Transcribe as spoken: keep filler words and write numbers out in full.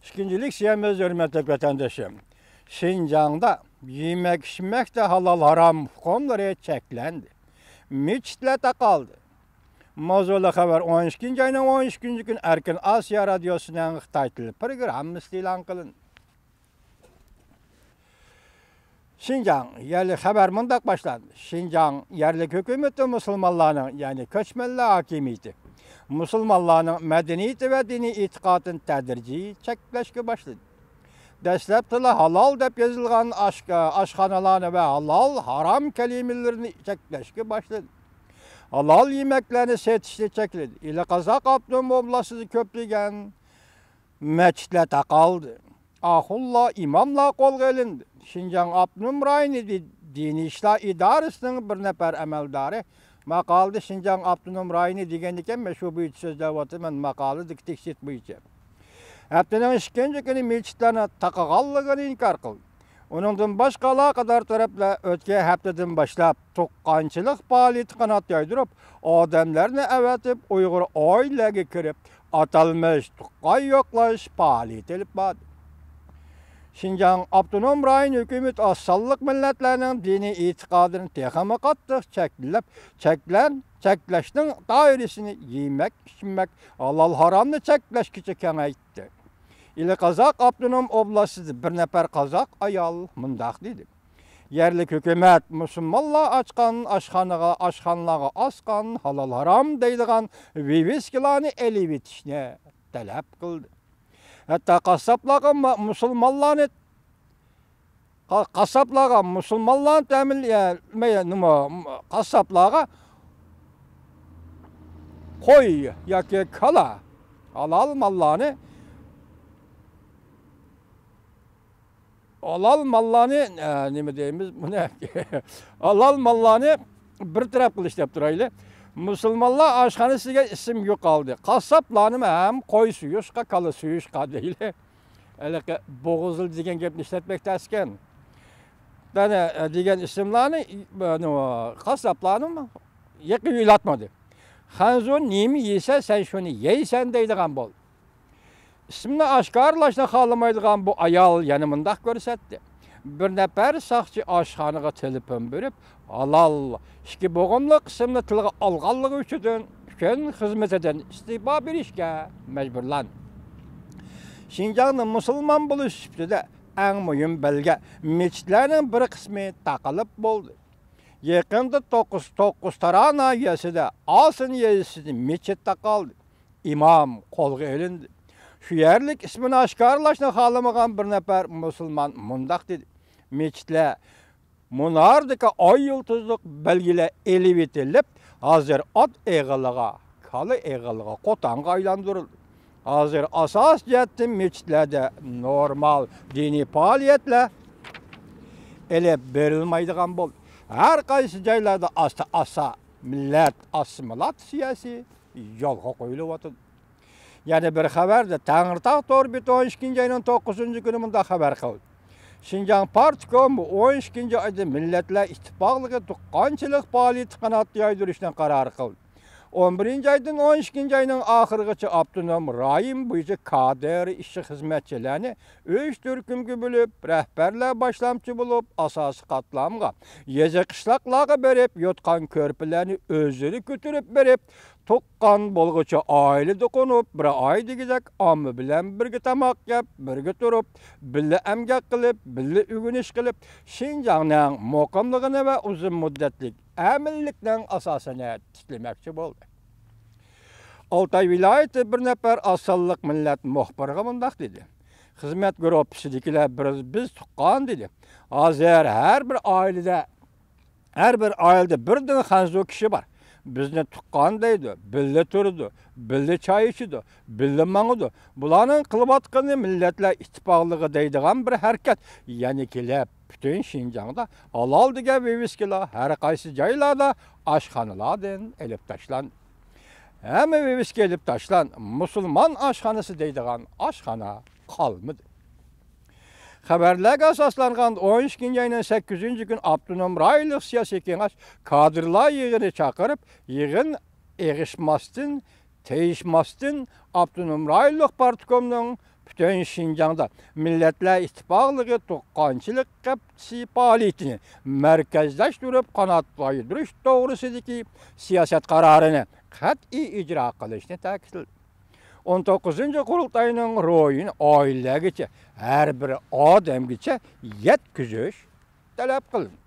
ئىككىنچى لېكسىيەمىز، ھۆرمەتلىك ۋەتەندىشىم. شىنجاڭدا يېمەك-ئىچمەكتە ھالال-ھارام ھۆكۈملىرى چەكلەندى. مەسچىتلەر تاقالدى. ماۋزۇلۇق خەۋەر ئون ئىككىنچى ئاينىڭ ئون ئىككىنچى كۈنى ئەركىن ئاسىيا رادىيوسىنىڭ خىتاي تىلى پروگراممىسىدا ئېلان قىلىندى. شىنجاڭ يەرلىك خەۋەر مۇنداق باشلاندى. شىنجاڭ يەرلىك ھۆكۈمىتى مۇسۇلمانلارنىڭ، يەنى كۆچمەنلەر ھاكىمىيىتى، مۇسۇلمانلارنىڭ مەدەنىيىتى ۋە دىنىي ئېتىقادىنى تەدرىجىي چەكلەشكە باشلىدى. دەسلەپتىلا ھالال دەپ يېزىلغان ئاش-، ئاشخانىلارنى ۋە ھالال، ھارام كەلىمىلىرىنى چەكلەشكە باشلىدى. ھالال يېمەكلەرنى سېتىشنى چەكلىدى. ئىلى قازاق ئاپتونوم ئوبلاستىدا كۆپلىگەن مەسچىتلەر تاقالدى. ئاخۇنلار، ئىماملار قولغا ئېلىندى. شىنجاڭ ئاپتونوم رايونى دى-، دىنىي ئىشلار ئىدارىسىنىڭ بىر نەپەر ئەمەلدارى ماقالىدە شىنجاڭ ئاپتونوم رايونى دېگەن ئىكەن، مەن شۇ بويىچە سۆزلەۋاتىمەن، ماقالىدىكى تېكىست بويىچە. ھەپتىنىڭ ئىككىنچى كۈنى مەسچىتلەرنى تاقىغانلىقىنى ئىنكار قىلدى. ئۇنىڭدىن باشقا ئالاقىدار تەرەپلەر ئۆتكەن ھەپتىدىن باشلاپ تۇغقانچىلىق پائالىيىتى قانات يايدۇرۇپ، ئادەملەرنى ئەۋەتىپ، ئۇيغۇر ئائىلىلەرگە كىرىپ، ئاتالمىش تۇغقان يوقلاش پائالىيىتى ئېلىپ باردى. شىنجاڭ ئاپتونوم رايون ھۆكۈمىتى ئاز سانلىق مىللەتلەرنىڭ دىنىي ئېتىقادىنى تېخىمۇ قاتتىق چەكلەپ، چەكلەن-، چەكلەشنىڭ دائىرىسىنى يېمەك-ئىچمەك، ھالال-ھارامنى چەكلەشكىچە كېڭەيتتى. ئىلى قازاق ئاپتونوم ئوبلاستىدا بىر نەپەر قازاق ئايال مۇنداق دېدى. يەرلىك ھۆكۈمەت مۇسۇلمانلار ئاچقان ئاشخانىغا، ئاشخانىلارغا ئاسقان ھالال-ھارام دەيدىغان ۋىۋىسكىلارنى ئېلىۋېتىشنى تەلەپ قىلدى. ھەتتا قاسساپلارغا ما-، مۇسۇلمانلارنى، قا-، قاسساپلارغا مۇسۇلمانلارنى تەمىن-، يە، نېمە، نېمە، قاسساپلارغا قوي ياكى كالا، ھالال ماللارنى ھالال ماللارنى، ئە، نېمە دەيمىز بۇنى؟ ھالال ماللارنى بىر تەرەپ قىلىش دەپ تۇرايلى. مۇسۇلمانلار ئاشخانىسى دېگەن ئىسىم يوقالدى. قاسساپلارنىمۇ ھەم قوي سويۇشقا، كالا سويۇشقا دەيلى. ھېلىقى بوغۇزلا دېگەن گەپنى ئىشلەتمەك تەسكەن. يەنى، ئە، دېگەن ئىسىملارنى، ئە، نېمە، قاسساپلارنىمۇ يېقىن يولاتمىدى. خەنزۇ نېمە يېسە، سەن شۇنى يەيسەن دەيدىغان بولدى. ئىسمىنى ئاشكارىلاشنى خالىمايدىغان بۇ ئايال يەنە مۇنداق كۆرسەتتى. بىر نەپەر ساقچى ئاشخانىغا تېلېفون بېرىپ، ھالال ئىككى بوغۇملۇق ئىسىمنى تىلغا ئالغانلىقى ئۈچۈن، ئۈچۈن خىزمىتىدىن ئىستېپا بېرىشكە مەجبۇرلاندى. شىنجاڭدا مۇسۇلمان بولۇش سۈپىتىدە ئەڭ مۇھىم بەلگە، مەسچىتلەرنىڭ بىر قىسمى تاقىلىپ بولدى. يېقىندا توققۇز، توققۇز تارا ناھىيەسىدە ئاسىن يېزىسىدا مەسچىت تاقالدى. ئىمام قولغا ئېلىندى. شۇ يەرلىك ئىسمىنى ئاشكارىلاشنى خالىمىغان بىر نەپەر مۇسۇلمان مۇنداق دېدى: مەسچىتلەر، مۇنارىدىكى ئاي يۇلتۇزلۇق بەلگىلەر ئېلىۋېتىلىپ، ھازىر ئات ئېغىلىغا، كالا ئېغىلىغا، قوتانغا ئايلاندۇرۇلدى. ھازىر ئاساسىي جەھەتتىن مەسچىتلەردە نورمال دىنىي پائالىيەتلەر ئېلىپ بېرىلمايدىغان بولدى. ھەر قايسى جايلاردا ئاستا-ئاستا مىللەت ئاسسىمىلياتسىيەسى يولغا قويۇلۇۋاتىدۇ. يەنە بىر خەۋەردە، تەڭرىتاغ تور بېتى ئون ئىككىنچى ئاينىڭ توققۇزىنچى كۈنى مۇنداق خەۋەر قىلدى: شىنجاڭ پارتكومى ئون ئىككىنچى ئايدا مىللەتلەر ئىتتىپاقلىقى تۇغقانچىلىق پائالىيىتى قانات يايدۇرۇشنى قارار قىلدى. ئون بىرىنچى ئايدىن ئون ئىككىنچى ئاينىڭ ئاخىرىغىچە ئاپتونوم رايون بويىچە كادىر ئىشچى-خىزمەتچىلەرنى ئۈچ تۈركۈمگە بۆلۈپ، رەھبەرلەر باشلامچى بولۇپ، ئاساسىي قاتلامغا، يېزا-قىشلاقلارغا بېرىپ، يوتقان-كۆرپىلەرنى ئۆزلىرى كۆتۈرۈپ بېرىپ، تۇغقان بولغۇچە ئائىلىدە قونۇپ، بىر ئائىلىدىكىدەك ئامما بىلەن بىرگە تاماق يەپ، بىرگە تۇرۇپ، بىللە ئەمگەك قىلىپ، بىللە ئۆگىنىش قىلىپ، شىنجاڭنىڭ مۇقىملىقىنى ۋە ئۇزۇن مۇددەتلىك ئەمىنلىكنىڭ ئاساسىنى تىكلىمەكچى بولدى. ئالتاي ۋىلايىتى بىر نەپەر ئاز سانلىق مىللەت مۇخبىرىغا مۇنداق دېدى: خىزمەت گۇرۇپپىسىدىكىلەر بىر، بىز تۇغقان دېدى. ھازىر ھەر بىر ئائىلىدە، ھەر بىر ئائىلىدە بىردىن خەنزۇ كىشى بار. بىزنى تۇغقان دەيدۇ، بىللە تۇرىدۇ، بىللە چاي ئىچىدۇ، بىللە ماڭىدۇ. بۇلارنىڭ قىلىۋاتقىنى مىللەتلەر ئىتتىپاقلىقى دەيدىغان بىر ھەرىكەت. يەنە كېلىپ، پۈتۈن شىنجاڭدا ھالال دېگەن ۋىۋىسكىلار ھەر قايسى جايلاردا ئاشخانىلاردىن ئېلىپ تاشلاندى. ھەممە ۋىۋىسكا ئېلىپ تاشلاندى. مۇسۇلمان ئاشخانىسى دەيدىغان ئاشخانا قالمىدى. خەۋەرلەرگە ئاساسلانغان، ئون ئىككىنچى ئاينىڭ سەككىزىنچى كۈنى ئاپتونوم رايونلۇق سىياسىي كېڭەش كادىرلار يىغىنى چاقىرىپ، يىغىن ئېغىشماستىن، تېيىشماستىن ئاپتونوم رايونلۇق پارتكومنىڭ پۈتۈن شىنجاڭدا مىللەتلەر ئىتتىپاقلىقى تۇغقانچىلىق قەپچىسى پائالىيىتىنى مەركەزلەشتۈرۈپ قانات يايدۇرۇش توغرىسىدىكى سىياسەت قارارىنى قەتئىي ئىجرا قىلىشنى تەكىتلىدى. ئون توققۇزىنچى قۇرۇلتاينىڭ روھىنى ئائىلىلەرگىچە، ھەر بىر ئادەمگىچە يەتكۈزۈش تەلەپ قىلىندى.